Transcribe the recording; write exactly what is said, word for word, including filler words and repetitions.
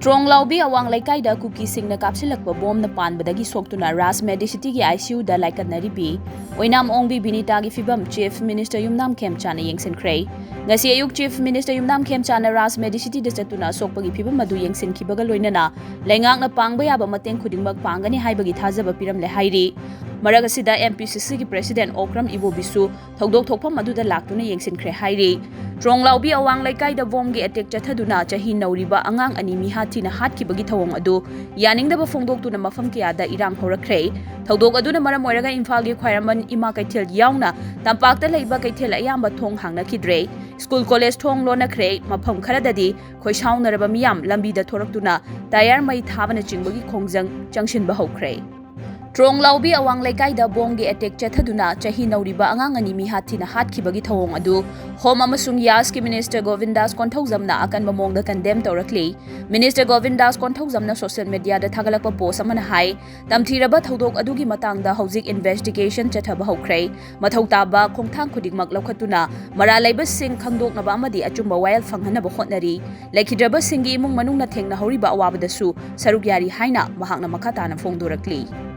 ꯇ꯭ꯔꯣꯡꯂꯥꯎꯕꯤ ꯑꯋꯥꯡ ꯂꯩꯀꯥꯏꯗ ꯀꯨꯀꯤꯁꯤꯡꯅ ꯀꯥꯞꯁꯤꯜꯂꯛꯄ ꯕꯣꯝꯅ ꯄꯥꯟꯕꯗꯒꯤ ꯁꯣꯛꯇꯨꯅ ꯔꯥꯖ ꯃꯦꯗꯤꯁꯤꯇꯤꯒꯤ ICUꯗ ꯂꯥꯏꯀꯠꯅꯔꯤꯕꯤ ꯑꯣꯏꯅꯥꯝ ꯑꯣꯡꯕꯤ ꯕꯤꯅꯤꯇꯥꯒꯤ ꯐꯤꯕꯝ Chief Minister ꯌꯨꯝꯅꯥꯝ ꯈꯦꯝꯆꯥꯅ ꯌꯦꯡꯁꯤꯟꯈ꯭ꯔꯦ꯫ ꯉꯁꯤ ꯑꯌꯨꯛ Chief Minister ꯌꯨꯝꯅꯥꯝ ꯈꯦꯝꯆꯥꯅ ꯔꯥꯖ ꯃꯦꯗꯤꯁꯤꯇꯤꯗ ꯆꯠꯇꯨꯅ ꯑꯁꯣꯛꯄꯒꯤ ꯐꯤꯕꯝ ꯑꯗꯨ ꯌꯦꯡꯁꯤꯟꯈꯤꯕꯒ ꯂꯣꯏꯅꯅ ꯂꯩꯉꯥꯛꯅ ꯄꯥꯡꯕ ꯌꯥꯕ ꯃꯇꯦꯡ ꯈꯨꯗꯤꯡꯃꯛ ꯄꯥꯡꯒꯅꯤ ꯍꯥꯏꯕꯒꯤ ꯊꯥꯖꯕ ꯄꯤꯔꯝꯂꯦ ꯍꯥꯏꯔꯤ꯫ ꯃꯔꯛ ꯑꯁꯤꯗ MPCCꯒꯤ President ꯑꯣꯀ꯭ꯔꯝ ꯏꯕꯣꯕꯤꯁꯨ ꯊꯧꯗꯣꯛ ꯊꯣꯛꯐꯝ ꯑꯗꯨꯗ ꯂꯥꯛꯇꯨꯅ ꯌꯦꯡꯁꯤꯟꯈ꯭ꯔꯦ ꯍꯥꯏꯔꯤ꯫ ꯇ꯭ꯔꯣꯡꯂꯥꯎꯕꯤ ꯑꯋꯥꯡ ꯂꯩꯀꯥꯏꯗ ꯕꯣꯝꯒꯤ ꯑꯦꯇꯦꯛ ꯆꯠꯊꯗꯨꯅ ꯆꯍꯤ ꯅꯧꯔꯤꯕ ꯑꯉꯥꯡ ꯑꯅꯤ ꯃꯤꯍꯥꯠ ꯊꯤꯅ ꯍꯥꯠꯈꯤꯕꯒꯤ ꯊꯧꯑꯣꯡ ꯑꯗꯨ ꯌꯥꯅꯤꯡꯗꯕ ꯐꯣꯡꯗꯣꯛꯇꯨꯅ ꯃꯐꯝ ꯀꯌꯥꯗ ꯏꯔꯥꯡ ꯍꯧꯔꯛꯈ꯭ꯔꯦ꯫ ꯊꯧꯗꯣꯛ ꯑꯗꯨꯅ ꯃꯔꯝ ꯑꯣꯏꯔꯒ ꯏꯝꯐꯥꯜꯒꯤ ꯈ꯭ꯋꯥꯏꯔꯝꯕꯟ ꯏꯃꯥ ꯀꯩꯊꯦꯜ ꯌꯥꯎꯅ ꯇꯝꯄꯥꯛꯇ ꯂꯩꯕ ꯀꯩꯊꯦꯜ ꯑꯌꯥꯝꯕ ꯊꯣꯡ ꯍꯥꯡꯅꯈꯤꯗ꯭ꯔꯦ꯫ ꯁ꯭ꯀꯨꯜ ꯀꯣꯂꯦꯖ ꯊꯣꯡ ꯂꯣꯟꯅꯈ꯭ꯔꯦ꯫ ꯃꯐꯝ ꯈꯔꯗꯗꯤ ꯈꯣꯏꯁꯥꯎꯅꯔꯕ ꯃꯤꯌꯥꯝ ꯂꯝꯕꯤꯗ ꯊꯣꯔꯛꯇꯨꯅ ꯇꯥꯌꯔ ꯃꯩ ꯊꯥꯕꯅꯆꯤꯡꯕꯒꯤ ꯈꯣꯡꯖꯪ ꯆꯪꯁꯤꯟꯕ ꯍꯧꯈ꯭ꯔꯦ꯫ ꯇ꯭ꯔꯣꯡꯂꯥꯎꯕꯤ ꯑꯋꯥꯡ ꯂꯩꯀꯥꯏꯗ ꯕꯣꯝꯒꯤ ꯑꯦꯇꯦꯛ ꯆꯠꯊꯗꯨꯅ ꯆꯍꯤ ꯅꯧꯔꯤꯕ ꯑꯉꯥꯡ ꯑꯅꯤ ꯃꯤꯍꯥꯠ ꯊꯤꯅ ꯍꯥꯠꯈꯤꯕꯒꯤ ꯊꯧꯑꯣꯡ ꯑꯗꯨ Home ꯑꯃꯁꯨꯡ ꯌꯥꯁꯀꯤ Minister ꯒꯣꯕꯤꯟꯗꯥꯁ ꯀꯣꯟꯊꯧꯖꯝꯅ ꯑꯀꯟꯕ ꯃꯑꯣꯡꯗ condemn ꯇꯧꯔꯛꯂꯤ꯫ Minister ꯒꯣꯕꯤꯟꯗꯥꯁ ꯀꯣꯟꯊꯧꯖꯝꯅ social mediaꯗ ꯊꯥꯒꯠꯂꯛꯄ post ꯑꯃꯅ ꯍꯥꯏ, ꯇꯝꯊꯤꯔꯕ ꯊꯧꯗꯣꯛ ꯑꯗꯨꯒꯤ ꯃꯇꯥꯡꯗ ꯍꯧꯖꯤꯛ investigation ꯆꯠꯊꯕ ꯍꯧꯈ꯭ꯔꯦ꯫ ꯃꯊꯧ ꯇꯥꯕ ꯈꯣꯡꯊꯥꯡ ꯈꯨꯗꯤꯡꯃꯛ ꯂꯧꯈꯠꯇꯨꯅ ꯃꯔꯥꯜ ꯂꯩꯕꯁꯤꯡ ꯈꯪꯗꯣꯛꯅꯕ ꯑꯃꯗꯤ ꯑꯆꯨꯝꯕ ꯋꯥꯌꯦꯜ ꯐꯪꯍꯟꯅꯕ ꯍꯣꯠꯅꯔꯤ꯫ ꯂꯩꯈꯤꯗ꯭ꯔꯕꯁꯤꯡꯒꯤ ꯏꯃꯨꯡ ꯃꯅꯨꯡꯅ ꯊꯦꯡꯅꯍꯧꯔꯤꯕ ꯑꯋꯥꯕꯗꯁꯨ ꯁꯔꯨꯛ ꯌꯥꯔꯤ ꯍꯥꯏꯅ ꯃꯍꯥꯛꯅ ꯃꯈꯥ ꯇꯥꯅ ꯐꯣꯡꯗꯣꯔꯛꯂꯤ꯫